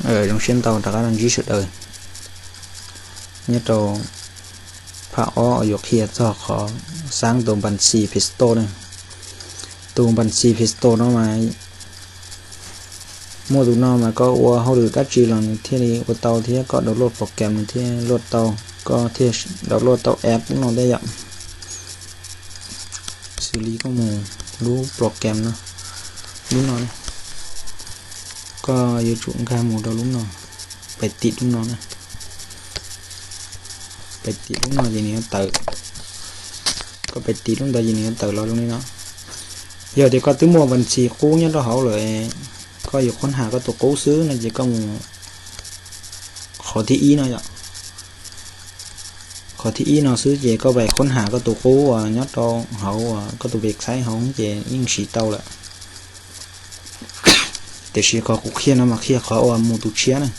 Zoo siab ntau rov qab los ntsib sawv daws nyob rau phab ob uas yuav qhia txog qhov xaab tus npas xis Play Store na. Tus npas xis Play Store no mas muaj tus no mas koj ua hauj lwm dab tsi los nws thiaj li ua tau thiab, koj download program nws thiaj load tau, koj thiaj download tau app no thiab yom. Xws li koj mus lub program no, lub no, koj yuav tsum nkag mus rau lub no, pais tim lub no na. Pais tim lub no ces nws yuav tawm, koj pais tim lub ntawd ces nws yuav tawm los zoo li no. Yog tias koj twb muaj npas xis qub nyob rau hauv lawm, koj yuav khaub nhas koj tus qub xwb no ces koj mus qhov thib ib no yom. Qhov thib ib no xwb ces koj pais khaub nhas koj tus qub uas nyob rau hauv uas koj tus website hauv ces yeej siv tau lawm. Tiam sis qhov kuv qhia no mas qhia qhov uas mus tus tshiab na,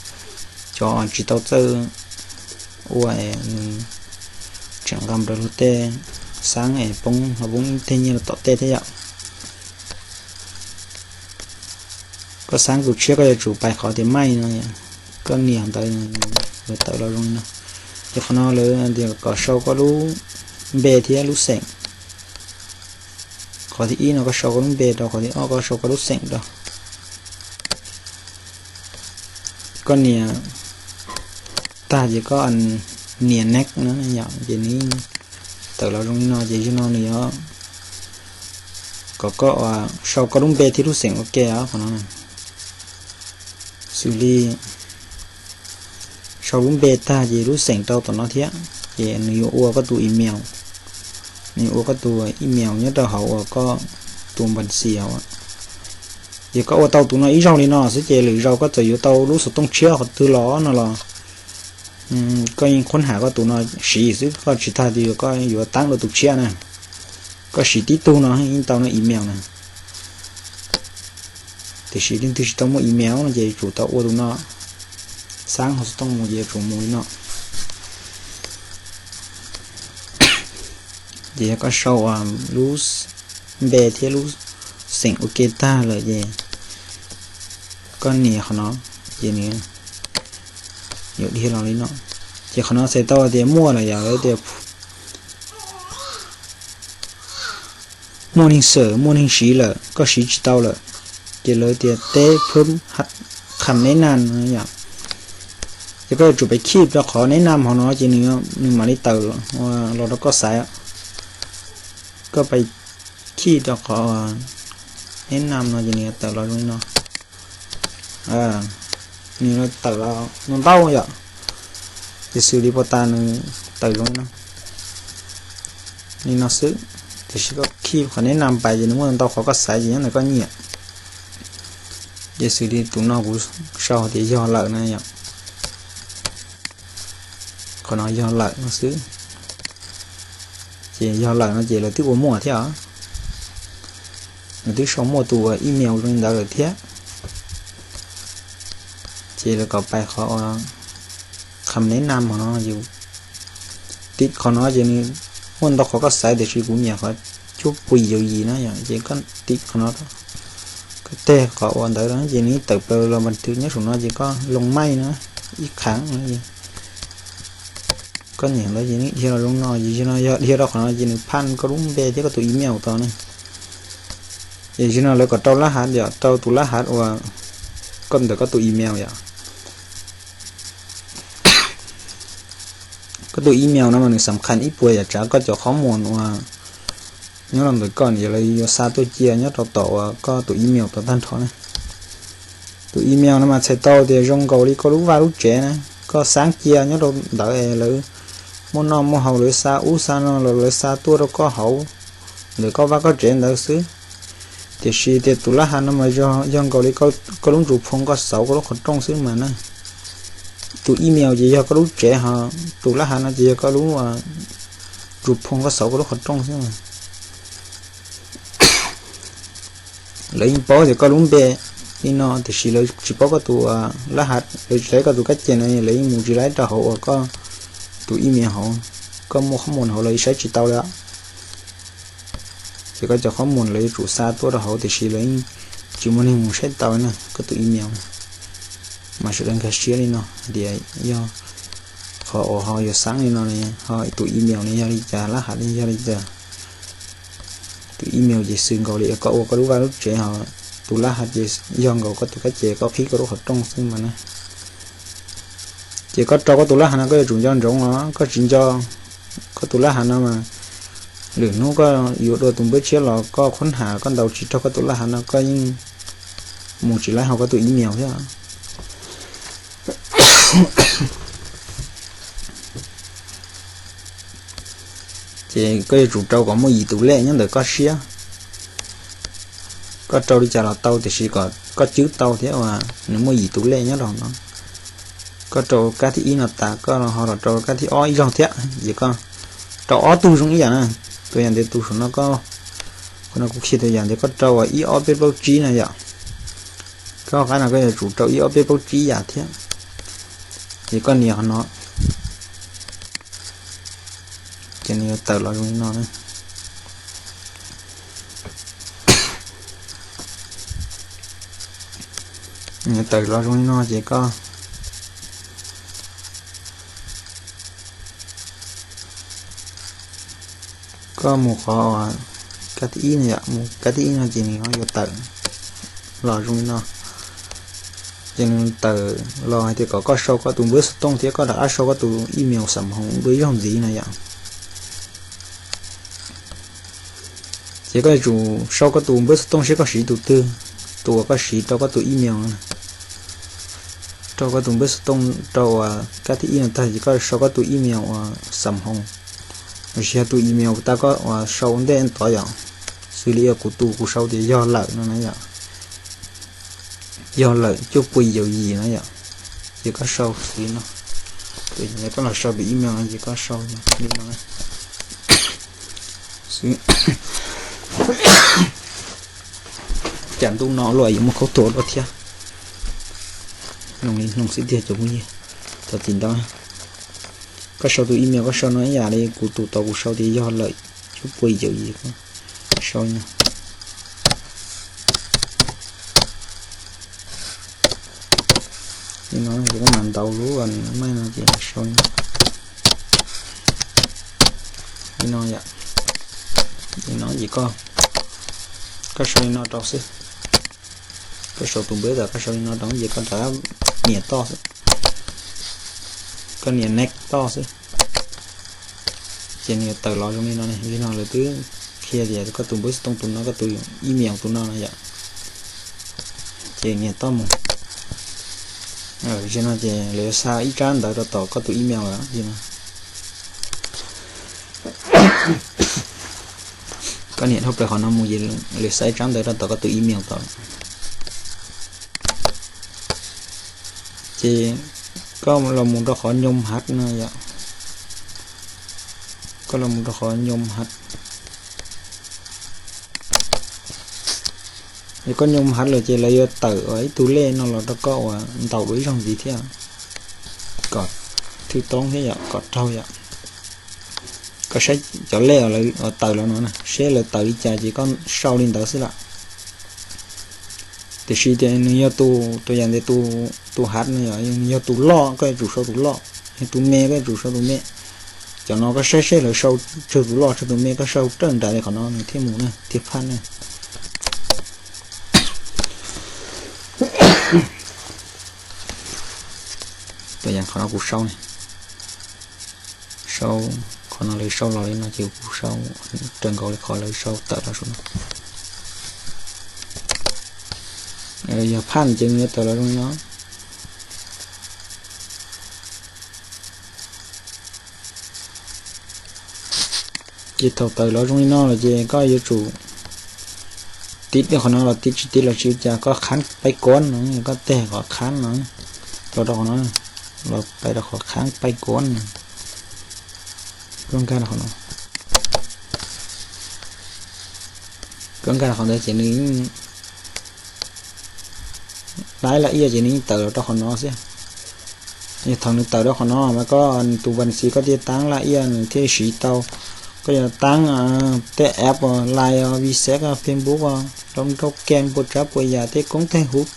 cov tsis tau txawj ua es nws tseem nqa mus rau luag tej xaab es poob ho poob ib teg nyiaj rau tom tej thiab yom. Koj xaab tus tshiab koj yuav tsum pais qhov tias main no, koj nias ntawd, lawv tawm los zoo li no. Ces qhov no lawv tias kom sau koj lub npe thiab lub xeem. Qhov thib ib no koj sau koj lub npe rau, qhov thib ob koj sau koj lub xeem rau. Koj nias tag ces koj nias next no yom, ces nws tawm los zoo li no. Ces zaum no nws yuav kom koj sau koj lub npe thiab lub xeem ua ke os qhov no. Xws li sau lub npe tag ces lub xeem rau tom no thiab, ces nws yuav ua koj tus email, nws yuav ua koj tus email nyob rau hauv uas koj tus npas xis hauv. Ces koj ua tau tus no ib zaug li no xwb ces lwm zaus koj txawm yuav tau lub xov tooj tshiab qhov twg los no los koj yeej khaub nhas koj tus no siv xwb, koj tsis tas tias koj yuav tab rau tus tshiab na. Koj siv tib tug no yeej tau no, email na. Tiam sis leej twg tsis tau muaj email no ces yuav tsum tau ua tus no, xaab hauv xov tooj mus ces yuav tsum mus li no. Ces yog koj sau lub npe thiab lub xeem ua ke tag lawm ces koj nias qhov no, ces nws yuav dhia los li no. Ces qhov no txhais tau tias muaj lawm yom, lawv tias muaj neeg xawm muaj neeg siv lawm, koj siv tsis tau lawm, ces lawv tias teb phwb qham neb nam no yom. Ces koj yuav tsum pais khij rau qhov neb nam hauv no ces nws mam li tawm los rau koj xaiv. Koj pais khij rau qhov neb nam no ces nws tawm los zoo li no. Nws tawm los ntau ntau yom. Ces xws li puag ta nws tawm zoo li no, li no xwb. Tiam sis koj khij qhov neb nam pais ces nws muaj ntau qhov koj xaiv ces nyob ntawm koj nyiam. Ces xws li tus no kuv sau tias yog lawm na yom. Qhov no yog lawm no xwb. Ces yog lawm no ces lawv twb ua muaj thiab os. Lawv twb sau muaj tus email zoo li ntawd lawm thiab. Ces lawv kom pais qhov uas qham neb nam hauv no, yus tim qhov no ces nws muaj ntau qhov koj xaiv tiam sis kuv nyiam qhov cuaj pui yau yim na yom, ces koj tim qhov no, koj teg qhov uas ntawd ces nws tawm plaws los npas twg nyob saum no ces koj loo maij na, ib qhav no. Koj nias ntawd ces nws dhia los zoo no, ces yog no yog dhia rau qhov no ces nws phaj koj lub npe thiab koj tus email tau ne. Ces yog no lawv kom rau lab hav yom, rau tus lab hav uas koj ntawm koj tus email yom. Koj tus email no mas nws xam khas ib puas yam tsav koj cov qhob mus uas nyob los ntawm koj, yog lawv yuav xa tuaj cia nyob rau tom uas koj tus email tau tag nrho na. Tus email no mas txhais tau tias zoo nkaus li koj lub vaj lub tsev na, koj xaab cia nyob rau ntawd lawv muaj noj muaj haus lawv xa ub xa no los lawv xa tuaj rau koj hauv ntawm koj vaj koj tsev ntawd xwb. Tiam sis tias tus lab hav no mas yog nkaus li koj lub ntsug phoo koj xauv koj lub qhov rooj xwb mas na. Tus email ces yog koj lub tsev ho tus lab hav no ces yog koj lub ntsug phoo koj xauv koj lub qhov rooj xwb mas. Lawv yeej paub tias koj lub npe li no tiam sis lawv tsis paub koj tus lab hav, lawv tsis laib koj tus kab cia no, lawv yeej mus tsis laib rau hauv uas koj tus email hauv, koj muaj qhob mus hauv lawv saib tsis tau li. Ces koj cov qhob mus lawv yuav tsum xa tuaj rau hauv tiam sis lawv yeej tsis muaj neeg mus saib tau na koj tus email. Mas sawv daws nkag siab li no tias yog qhov uas ho yuav xaab li no, ho tus email ne yog li cas, lab hav ne yog li cas. Tus email ces xws nkaus li koj ua koj lub vaj lub tsev, ho tus lab hav ces yog nkaus koj tus kab ces koj qhib koj lub qhov rooj xwb mas na. Ces koj rau koj tus lab hav no koj yuav tsum nco ntsoov os, koj tsis nco koj tus lab hav no mas lwm hnub koj yuav dua tus npawb tshiab los koj khuab ham koj ntaus tsis raug koj tus lab hav no koj yeej mus tsis laib hauv koj tus email thiab. Ces koj yuav tsum rau kom muaj yim tus lej nyob ntawm koj siab. Koj rau li cas los tau tiam sis kom koj cwb tau thiab uas nws muaj yim tus lej nyob rau no. Koj rau kab thib ib no tas koj ho los rau kab thib ob ib zaug thiab ces koj rau ob tug zoo ib yam na. Tus yam ntawd tus saum no koj, qhov no kuv qhia tus yam ntawd koj rau uas ib ob peb plaub tsib no yom. Koj qab no koj yuav tsum rau ib ob peb plaub tsib yam thiab. Ces koj nias qhov no ces nws yuav tawm los zoo li no na. Nws yuav tawm los zoo li no ces koj koj mus qhov kab thib ib no yom, mus kab thib ib no ces nws yuav tawm los zoo li no. Ces nws tawm los hais tias kom koj sau koj tus npawb xov tooj thiab koj rov qab sau koj tus email xam hoov dua ib zaug ntxiv no yom. Ces koj yuav tsum sau koj tus npawb xov tooj seb koj siv tus twg, tus uas koj siv rau koj tus email no. Rau koj tus npawb xov tooj rau uas kab thib ib no tag ces koj sau koj tus email uas xam hoov, los sis yog tus email tas koj uas sau ua ntej tod yom. Xws li yog kuv tus kuv sau tias yog lawm no na yom. Yog lawm cuaj pua yaum yim na yom. Ces koj sau xws li no, koj los sau tus email no ces koj sau li no. Cas ntuj no luaj yuav muaj khaub thuas dua thiab. Noo li noo xwb tiag cov phooj ywg, tau tim ntawd koj sau tus email koj sau no ib yam li kuv tus tod kuv sau tias yog lawm cuaj pua yaum yim, sau no. Li no ces koj mam ntaus lub maij no ces sau li no yom. Li no ces koj, koj sau li no rau xwb. Koj sau tus npawb tas koj sau li no rau ces koj rov nias toj xwb. Koj nias next toj xwb. Ces nws yuav tawm los zoo li no ne, li no lawv twb qhia tias koj tus npawb xov tooj tus no, koj tus email tus no no yom. Ces nias toj mus. Li no ces lawv xa ib tsab ntawv rau tom koj tus email lawm no. Koj nias dhau plaws qhov no mus ces lawv xa ib tsab ntawv rau tom koj tus email tod. Ces koj los mus rau qhov nyoo hav no yom. Koj los mus rau qhov nyoo hav. Yog koj nyoo hav lawm ces lawv yuav tawm ib tug lej no los rau koj uas ntaus dua ib zaug ntxiv thiab, kom thwj toob thiab yom, kom raug yom. Koj saib cov lej uas tawm los no na, seb lawv tawm li cas ces koj sau li ntawd xwb lawm. Tiam sis tias nws yog tus, tus yam ntawd, tus hav no yog, nws yog tus loj koj yuav tsum sau tus loj, yog tus me koj yuav tsum sau tus me. Cov no koj saib seb lawv sau tsawg tus loj tsawg tus me, koj sau raws nraim li qhov no nws thiaj mus na, thiaj phaj na. Tus yam qhov no kuv sau ne, sau qhov no lawv sau los li no ces kuv sau raws nkaus li qhov lawv sau tawm los saum no. Yog phaj ces nws yuav tawm los zoo li no. Ces thaum tawm los zoo li no lawm ces koj yuav tsum tiv rau qhov no los tiv, tsis tiv los tsis ua cas, koj khab paib kuab no, koj tig qhov khab no, los rau qhov no, los paib rau qhov khab paib kuab no. Koj nkag rau qhov no, koj nkag rau qhov ntawd ces nws yeej laib laj iaj ces nws yeej tawm los rau qhov no xwb. Yog thaum nws tawm rau qhov no mas koj tus vas xiv koj thiaj taab laj iaj nws thiaj siv tau. Koj yuav taab tej app, Line, WeChat, Facebook, lub nraub kev, npua tsav pua yam, tej koob tej huv,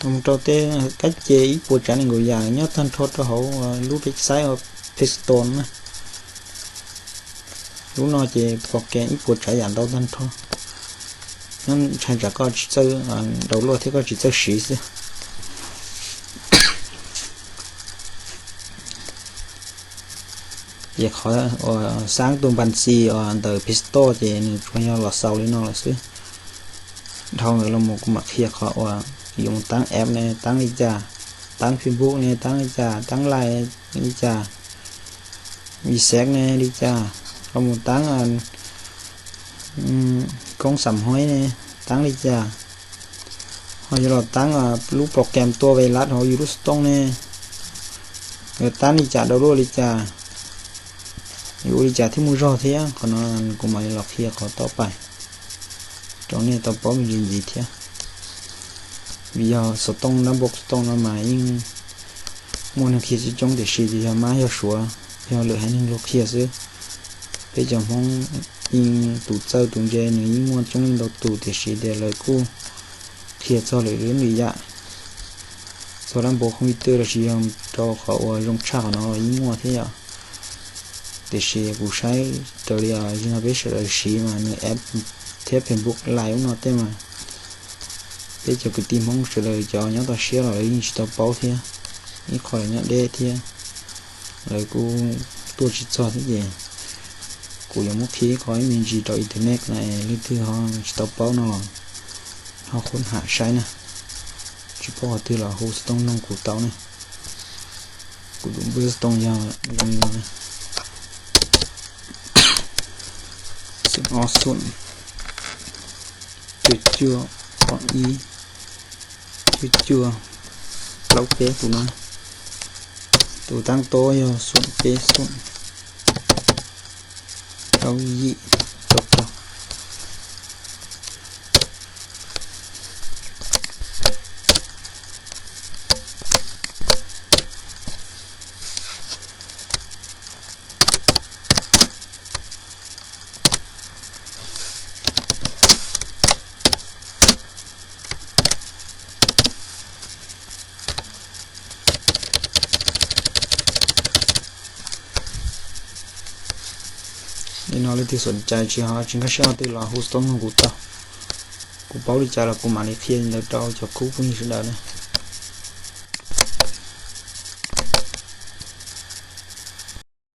Mus rau tej kab ce ib puas tsav nees nkaum yam nyob tag nrho rau hauv lub website Play Store na. Lub no ces program ib puas tsav yam ntau tag nrho. Nyob ntshai tsam koj tsis txawj download thiab koj tsis txawj siv xwb. Ces qhov uas xaab tus npas xis uas ntawm Play Store ces nws tsuas yog los xaus li no lawm xwb. Dhau ntawd los mus kuv mam qhia qhov uas yuav mus taab app ne taab li cas, taab Facebook ne taab li cas, taab Line li cas, WeChat ne li cas, los mus taab koob xam huaib ne taab li cas, ho yuav los taab lub program tua ve lab hauv yus lub xov tooj ne, yuav taab li cas download li cas, yuav ua li cas thiaj muaj zog thiab. Qhov no kuv mam li los qhia qhov tau pais rau nej tau paub me ntsis ntxiv thiab. Vim yog xov tooj dab npau xov tooj no mas yeej muaj neeg qhia coob coob tiam sis ces yog mab yog suav, yog lwm haiv neeg luag qhia xwb. Peb cov Hmoob yeej tus txawj tus ntse nws yeej muaj coob leej ntau tus tiam sis tias lawv kuj qhia txog lwm lub ntim yam, txog dab npau khoom ib twg los sis yog rau qhov uas zoo tshaj qhov no los yeej muaj thiab yom. Tiam sis kuv saib raws li yog peb sawv daws siv mas nws app thiab Facebook Line ub no tej mas peb cov kwv tij Hmoob sawv daws cov nyob toj siab los lawv yeej tsis tau paub thiab, ib qho lawv nyob deb thiab, lawv kuj tuaj tsis txog thiab ces kuv yuav muab qhia ib qho ib me ntsis rau internet no es leej twg ho tsis tau paub no los ho khub ham saib na. Tsis paub qhov twg los hu xov tooj noog kuv tau ne. Kuv tus npawb xov tooj yog zoo li no ne, xoom ob xoom, cuaj cuaj, ob ib, cuaj cuaj, plaub peb tus no. Tus taab tob yog xoom peb xoom, plaub yim, rau rau. Li no leej twg xom cai tsis ho tsis nkag siab qhov twg los hu xov tooj noog kuv tau. Kuv paub li cas los kuv mam li qhia li ntawd rau cov khub phooj ywg sawv daws na.